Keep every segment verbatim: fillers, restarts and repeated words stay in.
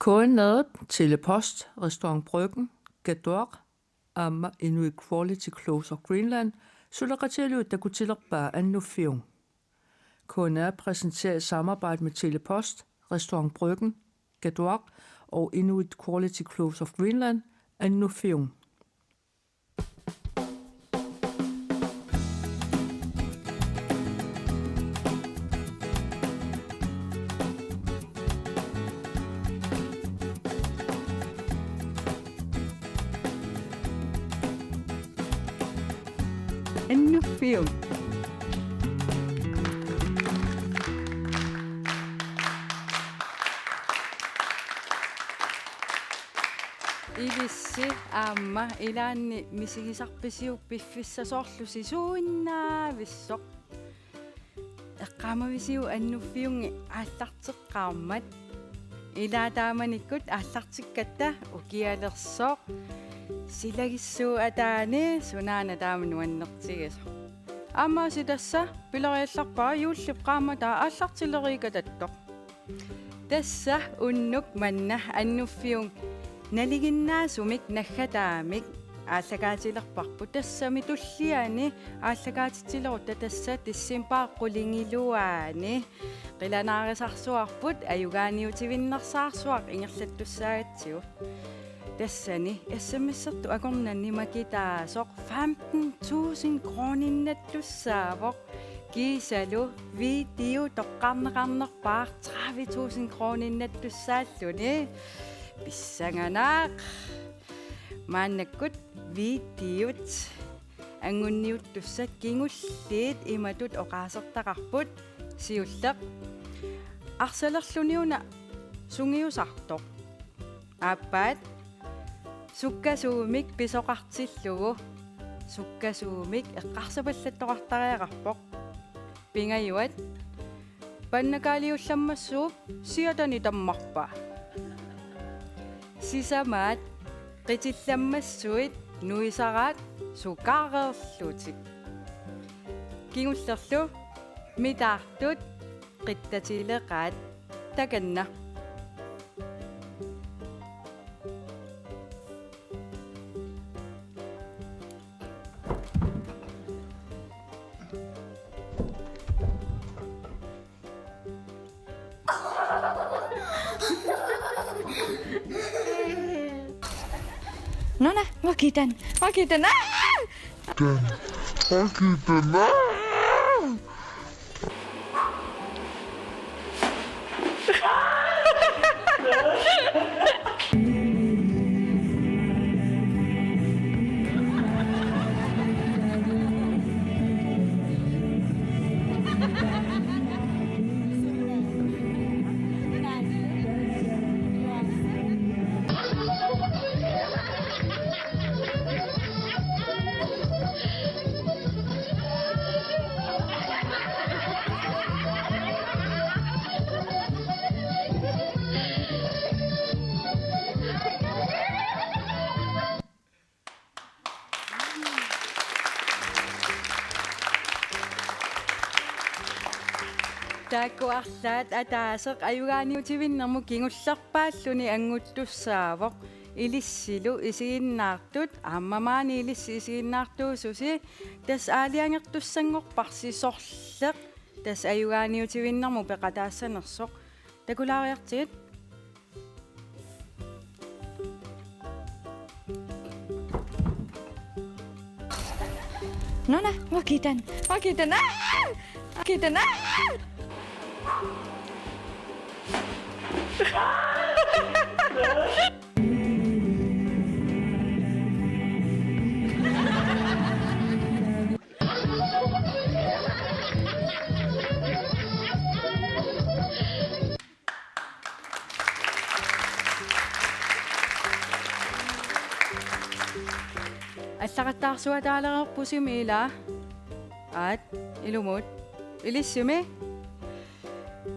K N R-ip, Tele-Post, Restaurant Bryggen, Katuaq aamma Inuit Quality Clothes of Greenland suleqatigalugit takutilerpaa Annuffiup. K N R præsenterer i samarbejde med Tele-Post, Restaurant Bryggen, Katuaq og Inuit Quality Clothes of Greenland Annuffiup. Annuffiup. Ilissi aamma ilaanni misigisarpisiuk piffissaq soorlu sisuinnaavissoq. Eqqaamavisiuk Annuffiunngit aallarteqqaarmat? Ilaa taamanikkut aallartikkatta ukialersoq. Silagissuup ataani sunaana taama nuannertigisoq. Aamma tassa pileriallarpara juullip qaammataa aallartileriikkatattoq. Tassa unnuk manna Annuffiup nalinginnaasumik naggataamik aallakaatilerparput. Tassami tulliani aallakaatitsilerutta tassa decembarip qulingiluaani. Qilanaarisarsuarput ajugaaniutivinnersaarsuaq ingerlattussaagatsigu. Tassani S M S-ertut akornanni makitaasoq femten tusind krooninnattussaavoq. Kiisalu video toqqarneqarnerpaaq tredive tusind krooninnattussaalluni. Pissanganaq. Maannakkut videot angunniuttussat kingulliit imatut oqaasertaqarput: Siulleq: Arsalerluni una sungiusartoq. Aappaat: Sukkasuumik pisoqartillugu. Sukkasuumik eqqarsapallattoqartariaqarpoq. Pingajuat: Pannakaaliullammassuup siatani tammarpaa. Sisamaat: Qitillammassuit nuisaraat sukareerlutik. Kingullerlu: Mitaartut qittatileqaat. Takanna. Nuna, wakitan, wakitan. Ah! Wakitan, ah! Taakku arlaat ataaseq ajugaaniutivinnermut kingullerpaalluni annguttussaavoq. Ilissilu isiginnaartut, aamma maani ilissi isiginnaartuususi, tassa aalajangertussanngorparsi sorleq, tassa ajugaaniutivinnermut peqataassanersoq. Takulaariartigit. Nuna, wakitan, wakitan, ah! Wakitan, ah! Allaqattaarsuataalereerpusimi ilaa. Aat, ilumut. Ilissimi.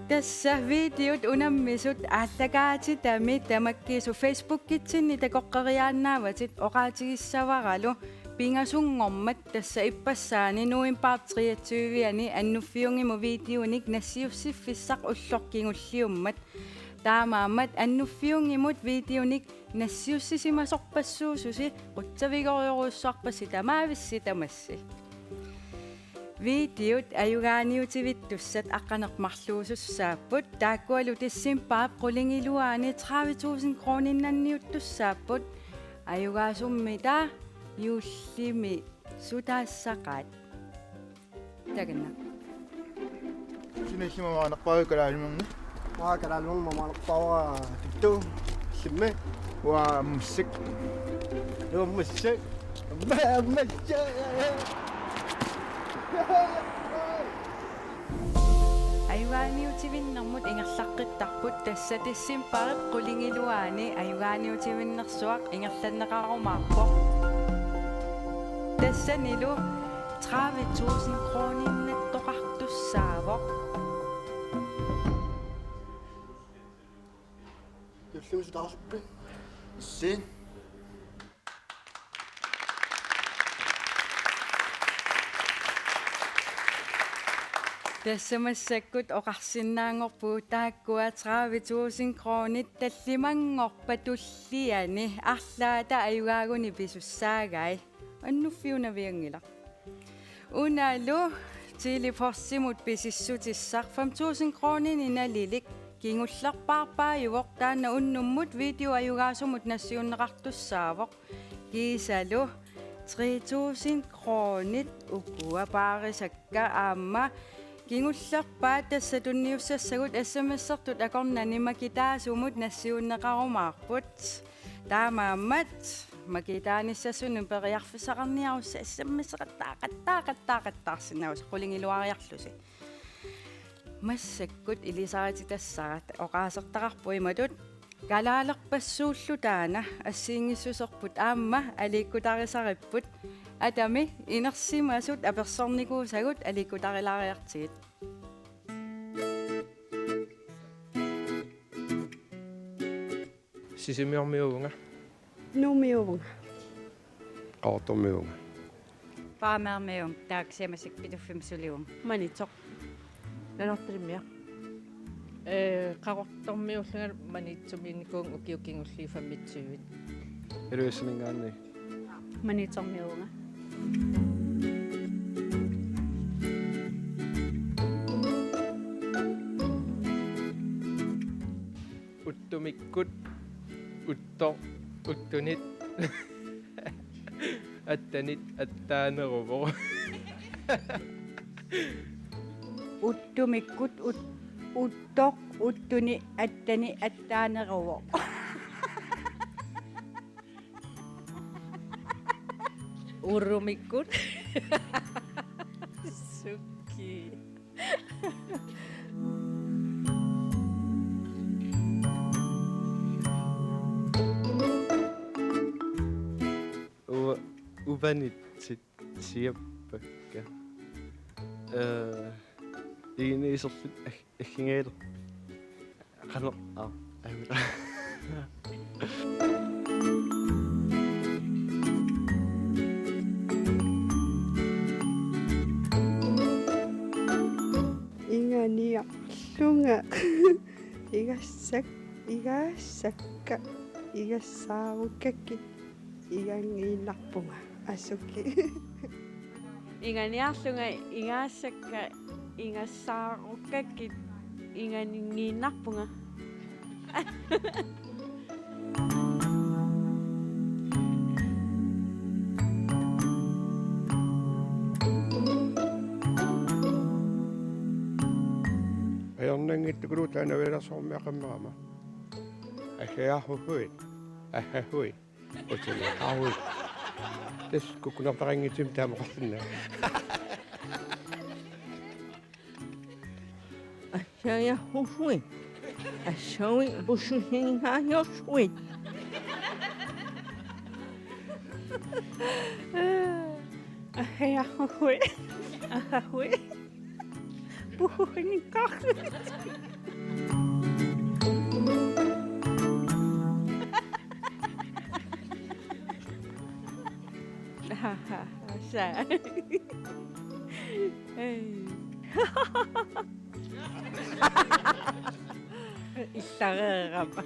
Tassa videot unammisut aallakaatitami tamakkiisumik Facebookitsinni takoqqeriaannaavatit, oqaatigissavaralu pingasunngormat tassa ippassaani novembarip treogtyve-ani Annuffiunngimut videonik nassiussiffissaq ulloq kingulliummat. Taamaammat annuffiunngimut videonik nassiussisimasorpassuususi qutsavigorujorujussuarpassi tamaavissi tamassi. Videot ajugaaniutivittussat aqqaneq-marluusussaapput, taakkualu decembarip qulingiluaani tredive tusind kroninnanniuttussaapput, ajugaasummita juullimi sutaassaqaat. Takanna. Suna illimmi maaniippaavit Kalaallit Nunaanni? Uanga Kalaallit Nunaanni maaniippaavara Tuttu. Illimmi? Uanga Ammassaq. Uanga Ammassaq. Amma-, Ammassaq. Ajugaaniutivinnermut ingerlaqqittarput, tassa decembarip qulingiluaani ajugaaniutivinnersuaq ingerlanneqarumaarpoq. Tassanilu tredive tusind kroninnattoqartussaavoq. Juullimi sutaasuppi? Siin. Tassa massakkut oqarsinnaanngorpugut taakkua tredive tusind kronit tallimanngorpat tulliani arlaata ajugaaguni pisussaagai. Annuffiunavianngilaq. Unalu Tele-Postimut pisissutissaq fem tusind kroninik nalilik kingullerpaarpaajuvoq, taanna unnummut video ajugaasumut nassiunneqartussaavoq. Kiisalu tre tusind kronit ukua paarisakka aamma kingullerpaat, tassa tunniussassagut S M S-ertut akornanni makitaasumut nassiunneqarumaarput. Taamaammat makitaanissassunik periarfissaqarniarusi S M S-eqattaaqattaaqattaaqattaarsinnaavusi qulingiluariarlusi. Massakkut ilisarititassarat oqaasertaqarpoq imatut: Kalaalerpassuullu taanna assigiinngissuserput aamma aliikkutarisaripput. Atami inersimasut apersornikuusagut aliikkutarilaariartigit. Sisimiormiuuvunga. Nuummiuuvunga. Qaqortormiuuvunga. Faameermiuuvunga, taakku siammasik Pituffimmi suliuvunga. Maniitsoq. Nanortalimmiaq. Ee, Qaqortormiuullunga, Maniitsumiinnikuuvunga ukiut kingulliit femogtyve. Ilulissaninngaanniit. Maniitsormiuuvunga. Uttumikkut, uttoq, uttunit, attanit, attaaneruvoq. Uttumikkut, ut-, uttoq, uttuni, attani, attaaneruvoq. Urumikkut. Sukki. Uva-, uvanitsit siappakka. Ee, iginnut iserlutit ag-, agginngajalerpit? Qanoq, aa, aamma. Inganiarlunga. Igassak-, igassakka. Igassaarukkakka. Igagiinnarpunga. Asuki. Inganiarlunga, igassakka, igassaarukkakka, igagiinnarpunga. Ajornanngitsukuluk taanna vilersormiaqammerama. Assiarhuhuit. Ahahui. Utuni ahahui. Tassa kukkunertaqanngitsumik taama oqarsinnaavara. Assiarhuhuit. Assaui pususingaajorsuit. Assiarhuhuit. Ahahui. Puhunikar. Sa. Ei. Illareerama.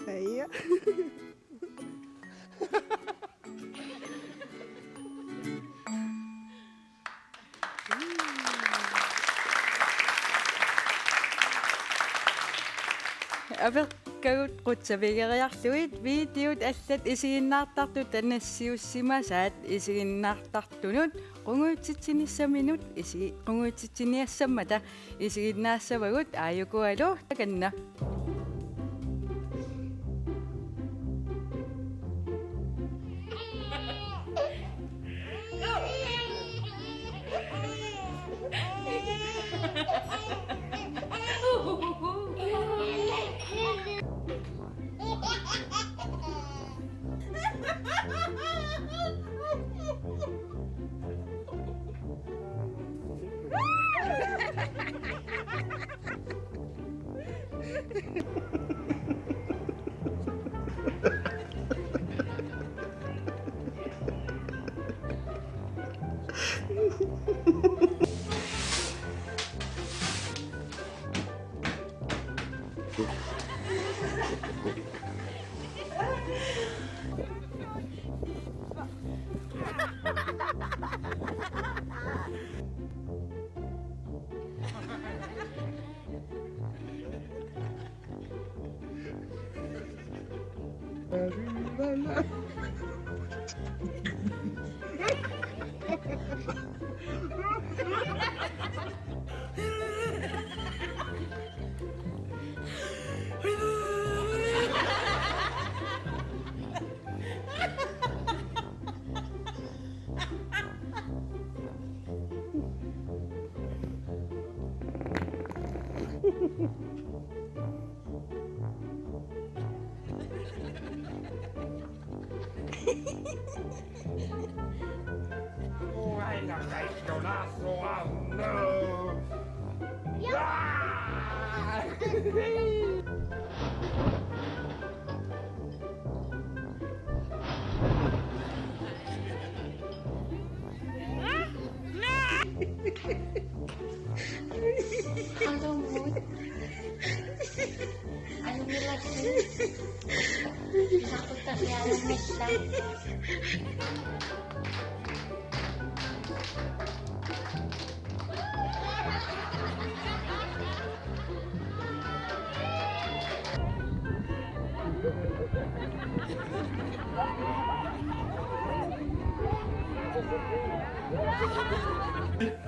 Ai. Apeqqagut qutsavigeriarlugit videot allat isiginnaartartut nassiussimasaat isiginnaartartunut qungujutsinnissaminut isi-, qungujutsinniassammata isiginnaassavagut aajukualu takanna.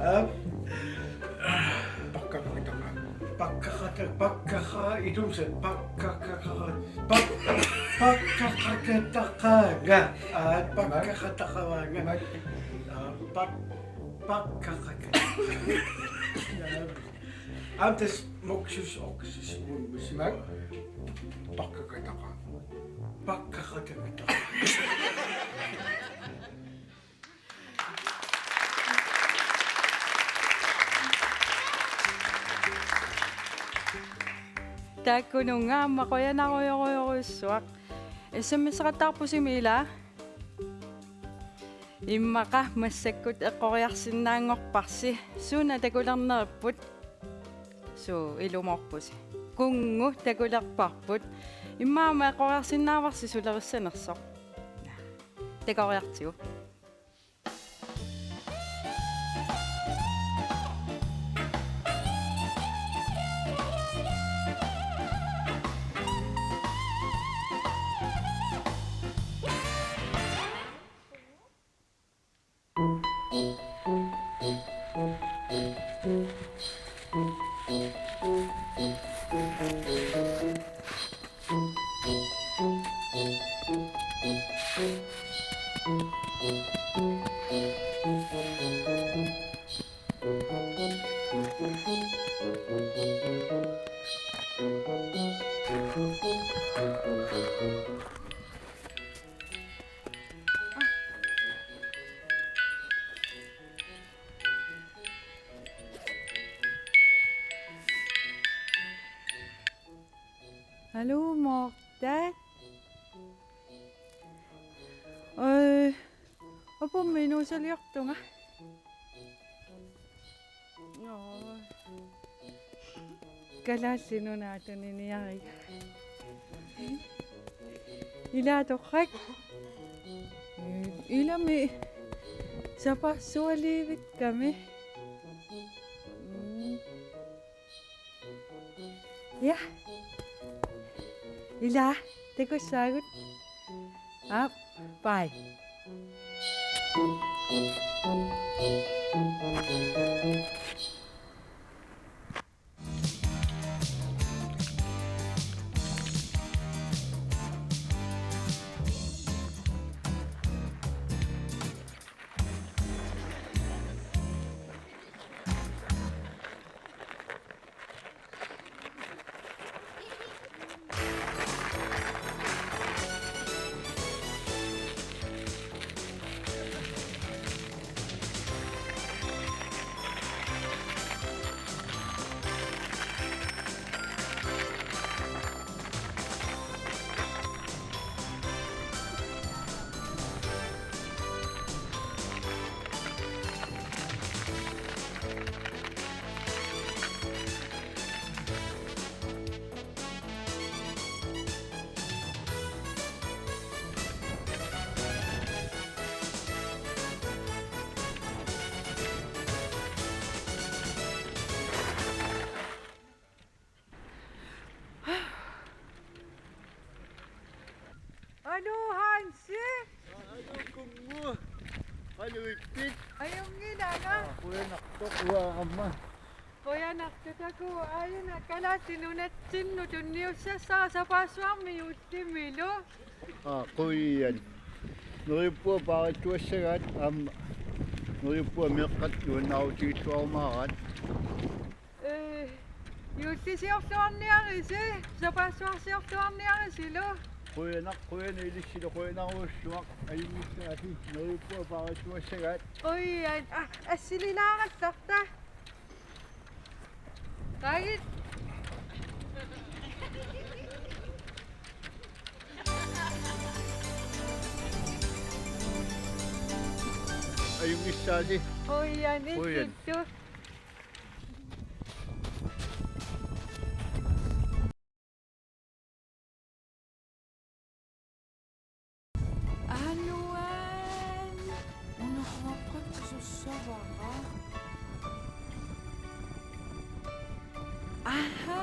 Aap. Pakkaqataqaanga. Pakkaqata-, pakkaqa-, ilumsa, pakkaqaqaqa-, pak-, pakkaqaqataqaanga. Aap, pakkaqataqaanga. Aap, pak-, pakkaqaqa-. Aamma tassa muksusoqsissuunngussi. Imaak? Pakkaqataqaanga. Pakkaqataqaanga. Taakkununnga aamma qujanarujorujorujussuaq. S M S-eqattaarpusi ila. Immaqa massakkut eqqoriarsinnaanngorparsi. Suna takulernerput? Suu, ilumoorpusi. Kunngu takulerparput. Immaqa aamma eqqoriarsinnaavarsi sulerissanersoq. Takoriartigu. Haluu, mor. Taat. Oj, apummi inuusaliortunga. Oj. Kalaallit Nunaat tuniniariga. Ilaa torrak. Ilami sapaassualiivikkami. Mm. Ja. Ilaa, takussaagut. Aap, bye. Aluu, Hansi. Aluu, Kunngu. Aluu, ippit. Ajunngilanga. Aa, qujanartoq, uanga aamma. Qujanartoq takuuk, aajuna Kalaallit Nunatsinnut tunniussassara, sapaassuarmi juullimilu. Aa, qujan. Neriuppunga paarittuassagaat aamma neriuppunga meeqqat nuannaarutigilluarumaaraat. Ee, juullisiorluarniarisi, sapaassuarsiorluarniarisilu. Qujanaq, qujanaq ilissilu, qujanarujussuaq, ajunngissaasi, neriuppunga paarittuassagaat. Oj, aa, assililaarallarta. Qaagit. Ajunngissaasi. Qujan, qujan. Ittuttu. Aluan. Una huaqqut sussavara. Aha.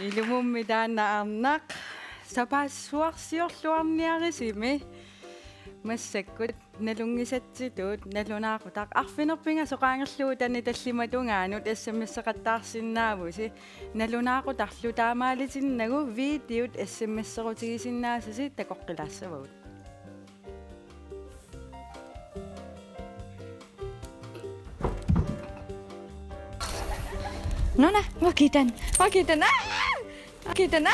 Ilumummi taanna arnaq sapaassuarsiorluarniarisimi massakkut. Nalunngisatsitut nalunaaqutaq arfineq-pingasoq qaangerlugu taanna tallimatunngaanut S M S-eqattaarsinnaavusi. Nalunaaqutarlu taamaalitinnagu videot S M S-erutigisinnaasasi takoqqilaassavagut. Nuna, makitan, makitan, aa! Makitan, aa!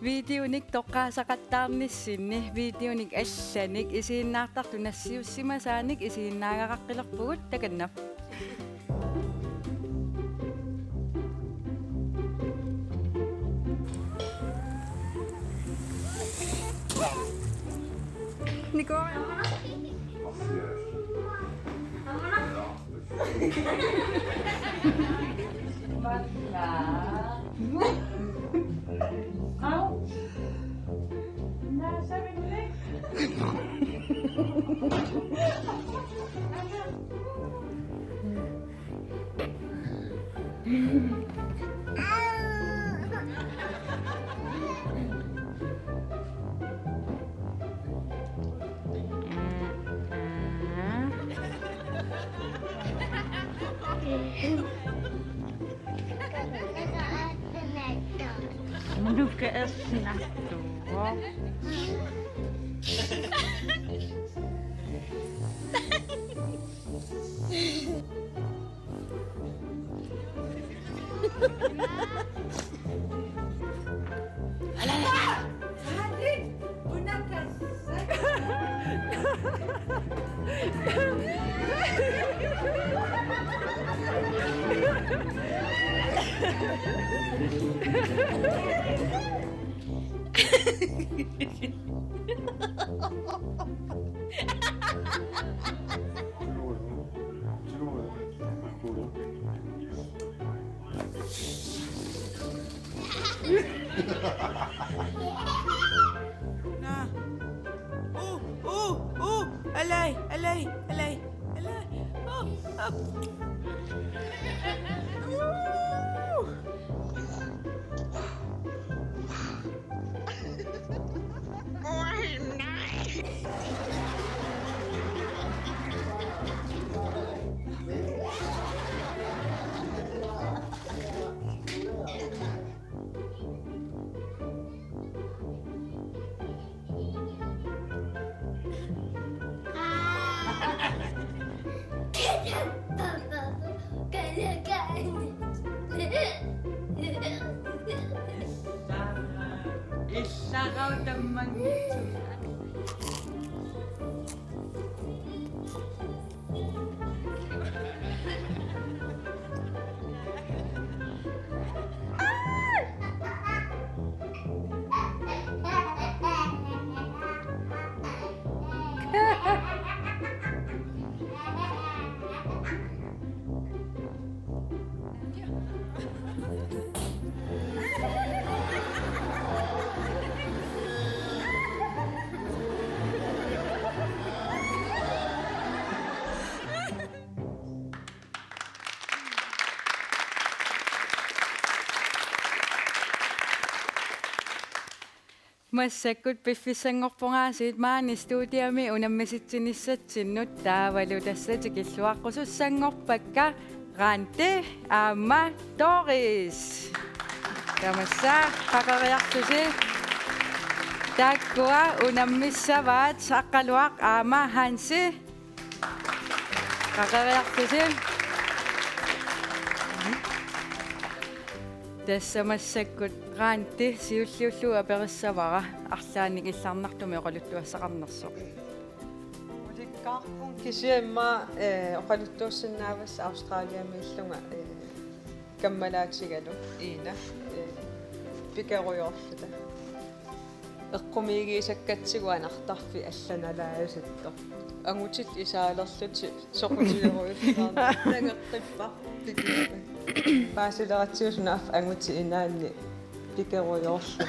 Videonik toqqaasaqattaarnissinni videonik allanik isiginnaartartut nassiussimasaanik isiginnaagaqaqqilerpugut, takanna. Nukka ersinartuuvoq. Naa. Uu, uu, uu. Alai, alai, alai, alai. Uu, uu. Uu. Issarau tammanngitsoq. Massakkut piffissanngorpunga aasiit maani studiami unammisitsinissatsinnut, taavalu tassa tikilluaqqusussanngorpakka Randi aamma Doris. Tamassi qaqeriarlusi. Taakkua unammissavaat Aqqaluaq aamma Hansi. Qaqeriarlusi. Tassa massakkut Randi siulliullugu aperissavara arlaannik illarnartumik oqaluttuassaqarnersoq. Ulikkaarpunga kisianni immaqa, eh, oqaluttuussinnaavassi Australiamiillunga, eh, kammalaatigalu Iina, eh, pikerujoorluta. Eqqumiigisakkatsigooq anartarfik allanalaajusuttoq. Angutit isaalerlutik soqutigerujussuarnik nangeqqipparput. Paasileratsigu sunaaffa angutit inaanni pikerujoorluta.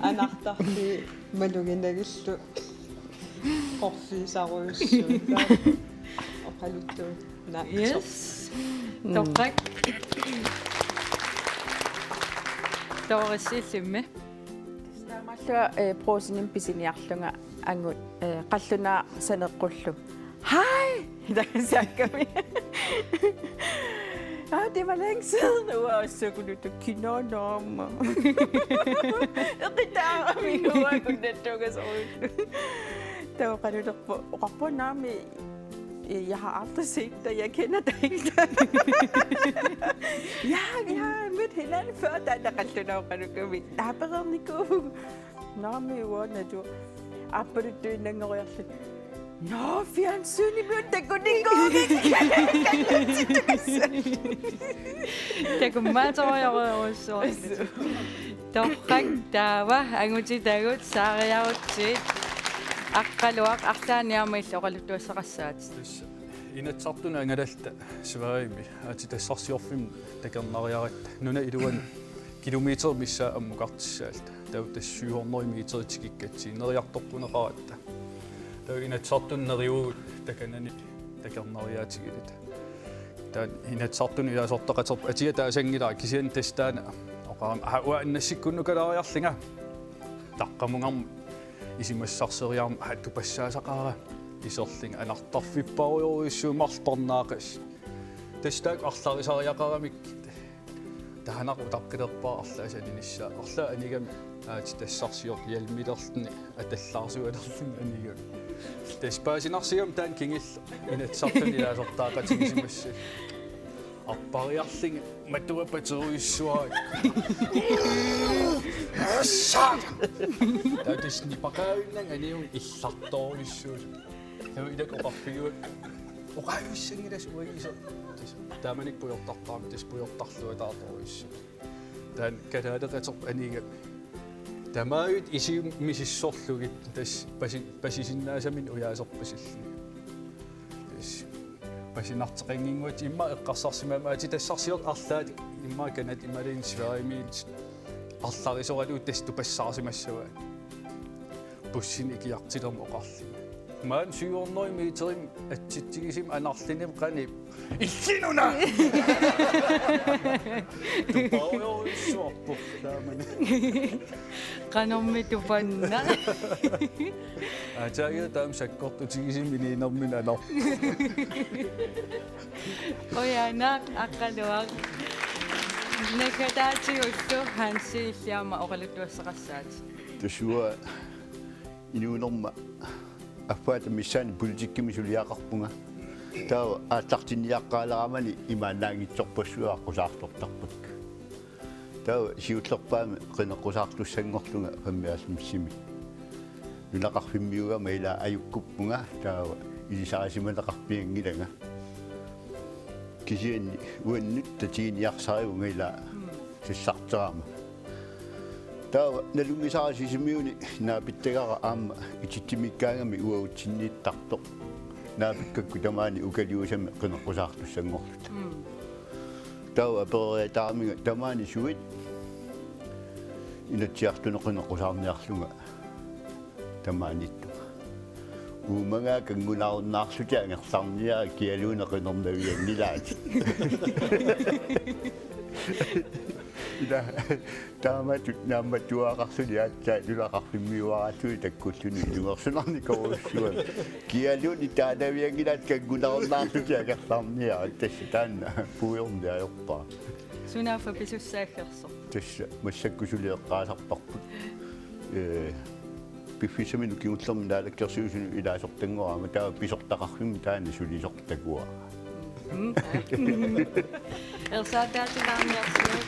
Anartarfik maluginagillu qorfigisarujussuuvoq. Oqaluttuinnaassaaq. Yes. Mm. Torrak. Doris, illimmi? Taamaalillunga, eh, Brugsenimi pisiniarlunga angut, eh, qallunaaq saneqqullugu. Hej! Tassaakkami. Ah, det var længe siden. Uanga assakuluttut kinaana aamma. Eqitaarami uanga kunnattuungasorujussuuvoq. Taava oqalulerpoq, oqarpunga naamik, eh, jeg har aldrig set dig, jeg kender dig ikke. Ja, vi har mødt hinanden før, taanna qallunaaq oqalukkamik. Naapereernikuuvugut. Naamik uanga natu. Aappaluttuinnanngoriarluta. Nå, fjernsynimi takunikuugit. Takummaatorujorujussuaq. Torrak, taava angutitagut saariarutsigit. Aqqaluaq, arlaannik aamma illit oqaluttuassaqassaatit. Tassa Inatsisartuni angalalluta Sverigemi aatsitassarsiorfimmut takornariaratta. Nunap iluani kilometerit missaat ammukartissaalluta. Taava tassa syv hundrede meterit tikikkatsigu neriartoqquneqaratta. Taava Inatsisartuni neriuvugut takanani takornariaatigilluta. Taava Inatsisartuni ilaasortaqaterput atia taasanngilaq, kisianni tassa taanna oqarami: "Aa, uanga annassikkunnukalaariarlunga. Taqqamungaarmi isumassarseriarama, aa, tupassaasaqaara." Iserlunga anartarfipparujorujussuuvoq, marluk tornaaqasut. Tassa taakku arlarisariaqaramikkit. Taanna utaqqilerpara arlaat saninissaa. Arlaat anigami aatsitassarsioq hjelmilerluni atallaarsualerluni anigami. Tassa paasinarsigami taanna kingulleq Inatsisartuni ilaasortaqatigisimassasoq. Appariarlunga matua paterujussuara. Taava tassa nipaqaavinnanga anigami illartorujussuusoq. Taava ilakka oqarfigaakka: "Oqaavissanngilagut uagut." Tassa taamanikkut pujortartarami, tassa pujortarluataartorujussuuvoq. Taanna kalaaleqaterput anigami. Tamaavitta isigimmik misissorlugit tassa pasi-, pasisinnaasaminnik ujaaserpasilluni. Tassa pasinarteqannginnguatsigu immaqa eqqarsarsimagama aatsitassarsiortut arlaat immaqa Canadamiilluunniit Sverigemiilluunniit arlarisoralugu tassa tupassaarsimassavaat. Bussini ikiartulermat oqarlunga: "Maani syv hundrede meterimik atsitsigisumik anarlunimi qanoq?" "Illinuna!" Tupaarujorujussuarpoq taamani. Qanormi tupanna. Aatsaat taama sakkortutigisumik inuunermini anarpoq. Qujanaq, Aqqaluaq. Naggataatigullu Hansi, illit aamma oqaluttuassaqassaatit. Tassa uanga inuunerma affaata missaani politikkimi suliaqarpunga. Taava aallartinniaqqaaleramani imaannaanngitsorpassuit aqqusaartortarpakka. Taava siullerpaamik qineqqusaartussanngorlunga femoghalvfemsimi. Nunaqarfimmiugama ilaa ajukkuppunga, taava ilisarisimaneqarfianngilanga. Kisianni uannut tatiginiarsarivunga ilaa sassarterama. Taava nalunngisara Sisimiuni naapittagara aamma ititsimiikkaangami uagutsinniittartoq. Naapikkakku tamaani ukaliusamik qineqqusaartussanngorluta. Mm. Taava apereriataaramiga tamaani suit Inatsisartuni qineqqusaarniarlunga tamaaniittunga. Uumagaat kanngunarunnaarlutik angerlarniarit, kialuunniit qinernavianngilaatit. Ila taamatut naammattuararluni aatsaat nunaqarfimmiuararluni takkulluni ilungersunarnikorujussuugami. Kialuunniit taanavianngilaatit kanngunarunnaarlutik angerlarniarit, tassa taanna puigorneq ajorpara. Sunaaffa pisussaaggersoq. Tassa massakkut suli eqqaasarparput. Ee, piffissami kingullermi naalakkersuisunut ilaasortanngoraama, taava pisortaqarfimmi taanna sulisoq takuara. Mm. Ersaataatilaarniarsiuk.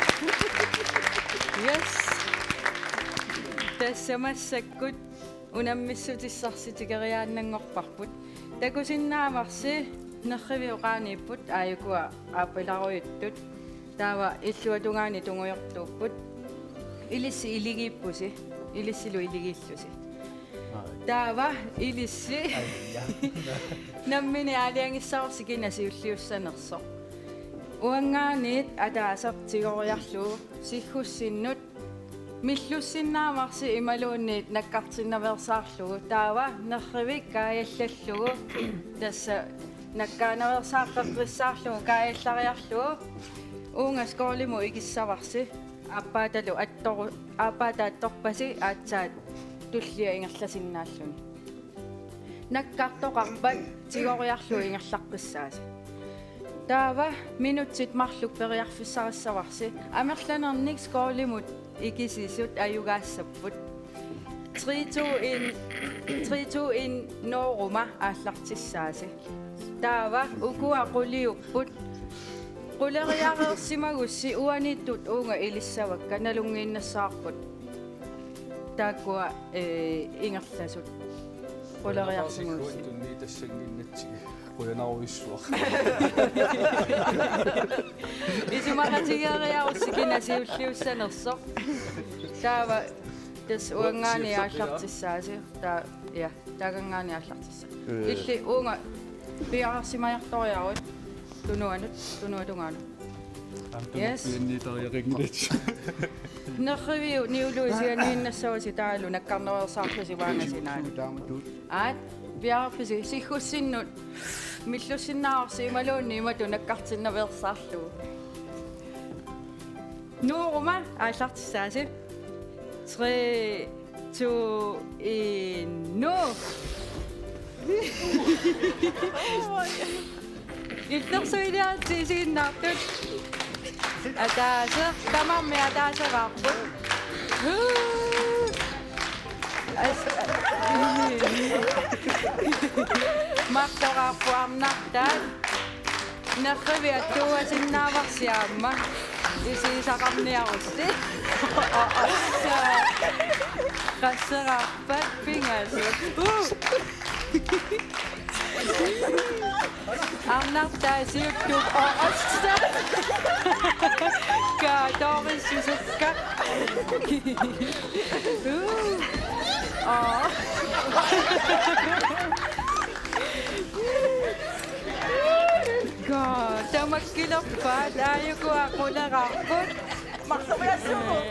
Yes. Tassa massakkut unammissutissarsi tikeriaannanngorparput. Takusinnaavarsi nerrivik oqaaniipput, aajukua aappalarujuttut. Taava illuatungaani tungujortuupput. Ilissi iligiippusi, ilissilu iligiillusi. Ai. Taava ilissi. Ai, ja. Nammineq aalajangissavarsi kina siulliussanersoq. Uanngaanniit ataaseq tigoriarlugu siggussinnut millussinnaavarsi imaluunniit nakkartinnaveersaarlugu, taava nerrivik kaajallallugu, tassa nakkaanaveersaaqqeqqissaarlugu kaajallariarlugu uunga skoolimut ikissavarsi, aappaatalu attoru-, aappaata attorpasi aatsaat tullia ingerlasinnaalluni. Nakkartoqarpat tigoriarlugu ingerlaqqissaasi. Taava minutsit marluk periarfissarissavarsi. Amerlanernik skoolimut ikisisut ajugaassapput. Tre, to, en, tre, to, en, nooruma aallartissaasi. Taava ukua quliupput. Quleriareersimagussi uaniittut uunga ilissavakka, nalunngiinnassavarput. Taakkua, ee, ingerlasut. Quleriarsimagussi. Tunniussannginnatsigit. Qujanarujussuaq. Isumaqatigeeriarussi kina siulliussanersoq. Taava tassa uanngaanniit aallartissaasi. Taava Ja, taakanngaanniit aallartissat. Ee. Illit uunga piareersimajartoriaruk tunuanut, tunuatungaanut. Aamma, yes, tunuarpianniitariaqanngilaq. Nerriviup niuluisianiinnassavasi taavalu nakkarnereersaarlusi uanga sinaanut. Taamatut. Aat, piareerpisi siggussinnut millussinnaavorsi imaluunniit imatut nakkartinnaveersaarlugu. Nuuruma aallartissaasi. Tre, to, en, nu! Illersuiliaritsi isiginnaartut. Ataaseq, tamarmik ataaseqarput. Huu! As-, marloqarput arnartaat. Nerriviup attuuasinnaavarsi aamma. Isigisaqarniarussi. Assa. Qasseqarpat pingasut. Uh. Arnartaat siuttuupput. Assa. Kaatorissusukka. Uh. Aa. Kaa, tamakkilerpaat, aajuku aquleqarput. Marsomiassuuvoq. Ee,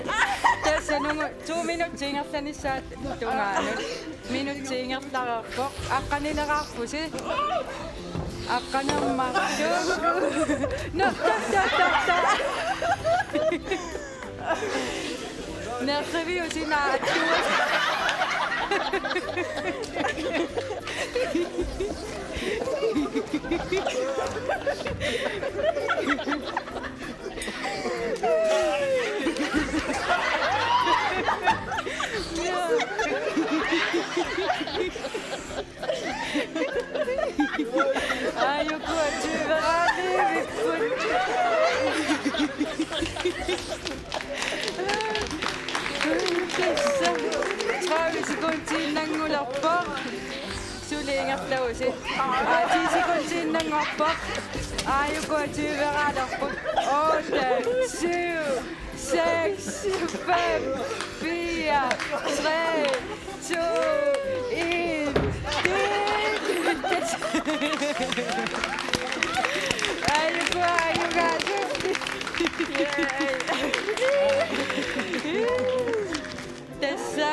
tassa nungu, to minutsit ingerlanissaat tungaanut. Minutsit ingerlareerpoq. Aqqanileqarpusi. Aqqaneq marluk. No, ta, ta, ta, ta. Nerriviup sinaa attuat. Aajuku tyveraaliivipput. Tassa. Tredive sekundiinnanngulerpoq. Suli ingerlavusi. Aa, ti sekundiinnanngorpoq. Aajuku tyveraalerput. Otte, syv, seks, fem, fire, tre, to, en. Aajuku, aajuku. Tassa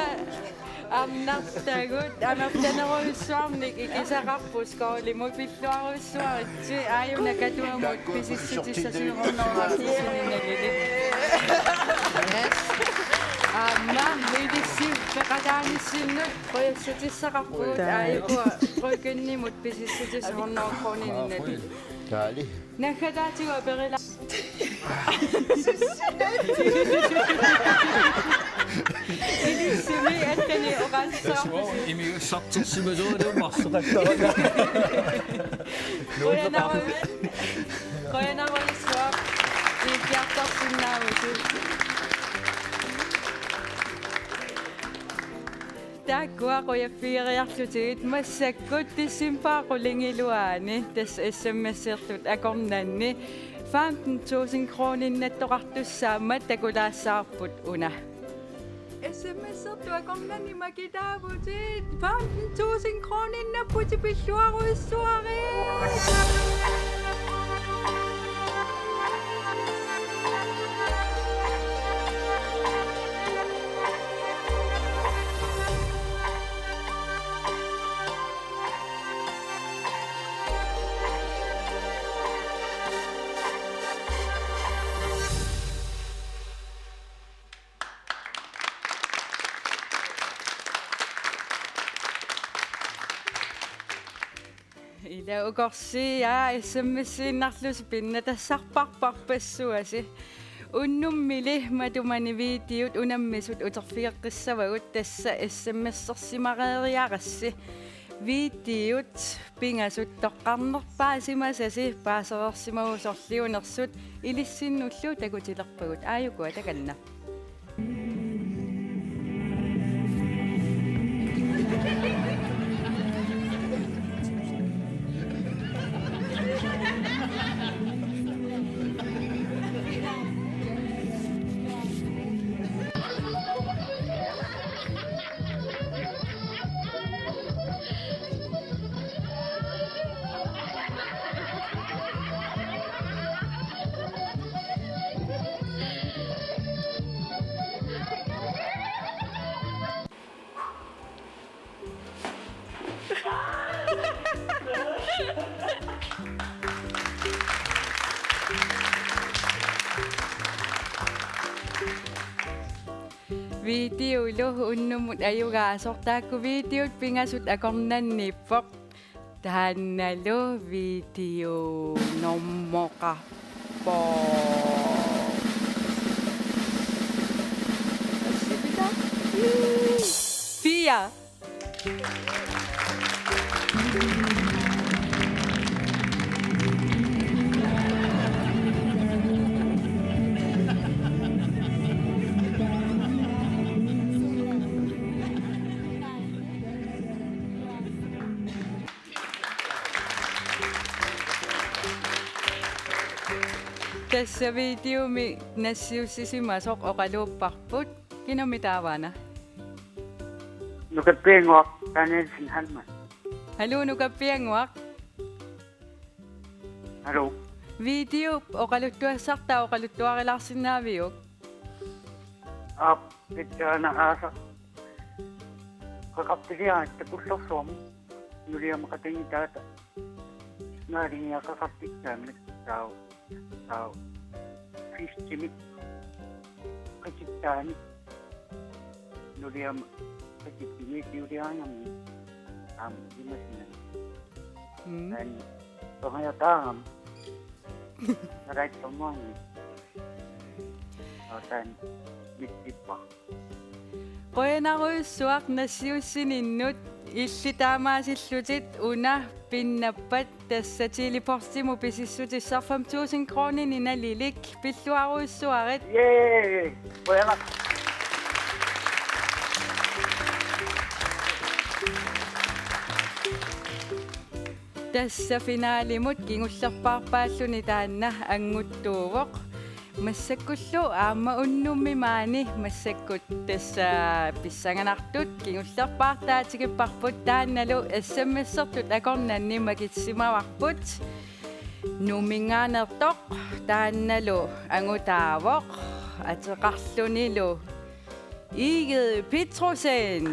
arnartagut amerlanerujussuarnik ikisaqarput skålimut, pilluarujussuaritsi, aajuna Katuamut pisissutissarsiorunnaarlusi sininagili. Yes. Aamma ilissi peqataanissinnut qujassutissaqarpugut, aajuku Ryggenimut pisissutissarsiorunnaarlusi sininagili. Taali. Naggataatigut aperila. Ilissimi attani oqassaarpusi. Imigussartissimasuunuummarsoqattara. Qujanarujussuaq. Qujanarujussuaq. Iikkiartorsinnaavusi. Taakkua qujaffigeriarlutigit, massakkut decembarip qulingiluaani tassa S M S-ertut akornanni femten tusind kroninnattoqartussaammat takulaassavarput una. S M S-ertut akornanni makitaavutit, femten tusind kroninnapputit, pilluarujussuarit. Ila ukorsiaa S M S-innarlusi pinnatassarparparpassuasi. Unnummili matumani videot unammisut uterfigeqqissavagut, tassa S M S-ersimareeriarassi. Videot pingasut toqqarnerpaasimasasi paasereersimaguit sorliunersut ilissinnullu takutilerpagut. Aajukua takanna. Videolu unnummut ajugaasoq, taakku videot pingasut akornanniippoq. Taannalu video normoqarpoq. Fire. Tassa videomi nassiussisimasoq oqaluupparput. Kinami taavaana? Nukappiannguaq, Danielsen Halman. Haluu, Nukappiannguaq. Haluu. Video oqaluttuassartaa oqaluttuarilaarsinnaaviuk? Aap, pitsaana aasaq. Qaqartiliarit takullersuarmik. Nuliama qatangitaata. Naalinia qaqartitsaammat. Taava. Taava. Fiskimik. Qitittaamik. Nuliama qitittimiit nuliaangammi. Aamma imasinani. Mm. Taanna. Tohajataagam. Naraittormuanni. Aatan. Mittippaq. Qujanarujussuaq nassiussininnut, illit taamaasillutit una pinnappat, tassa Tele-Postimut pisissutissaq fem tusind kroninik nalilik, pilluarujussuarit. Yay! Qujanaq. Tassa finalimut kingullerpaarpaalluni taanna annguttuuvoq. Massakkullu aamma unnummi maani massakkut tassa pissanganartut kingullerpaartaat tikipparput, taannalu S M S-ertut akornanni makisimavarput. Nuumminngaanneersoq taannalu angutaavoq, ateqarlunilu Egede Petrussen.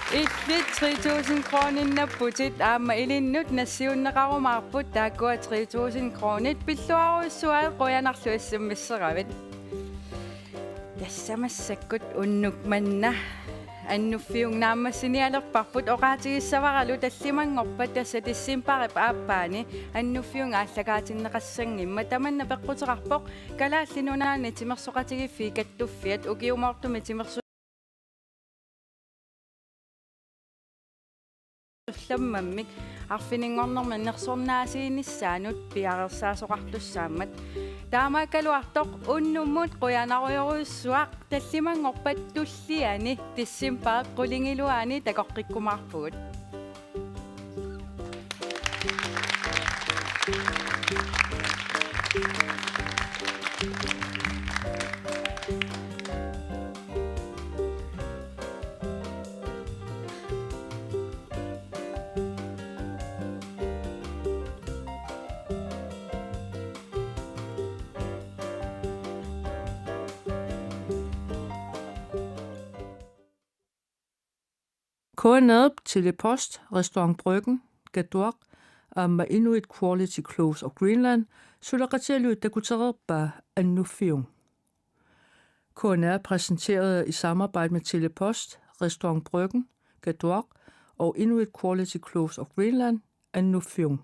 Illit tre tusind kroninngorputit, aamma ilinnut nassiunneqarumaarput, taakkua tre tusind kronit, pilluarujussuaq, qujanarlu S M S-eravit. Tassa massakkut unnuk manna Annuffiup naammassinialerparput, oqaatigissavaralu tallimanngorpat tassa decembarip aappaani Annuffiup aallakaatinneqassanngimmat. Tamanna peqquteqarpoq Kalaallit Nunaanni Timersoqatigiiffiit Kattuffiat ukiumoortumik timersu- -llammik arfininngornermi nersornaasiinissaanut piareersaasoqartussaammat. Taamaakkaluartoq unnummut qujanarujorujussuaq, tallimanngorpat tulliani decembarip qulingiluaani takoqqikkumaarpugut. K N R-p, Tele-Post, Restaurant Bryggen, Katuaq, aamma Inuit Quality Clothes of Greenland suleqatigalugit takutereerpaa Annuffiung. K N R præsenterede i samarbejde med Tele-Post, Restaurant Bryggen, Katuaq og Inuit Quality Clothes of Greenland, Annuffiung.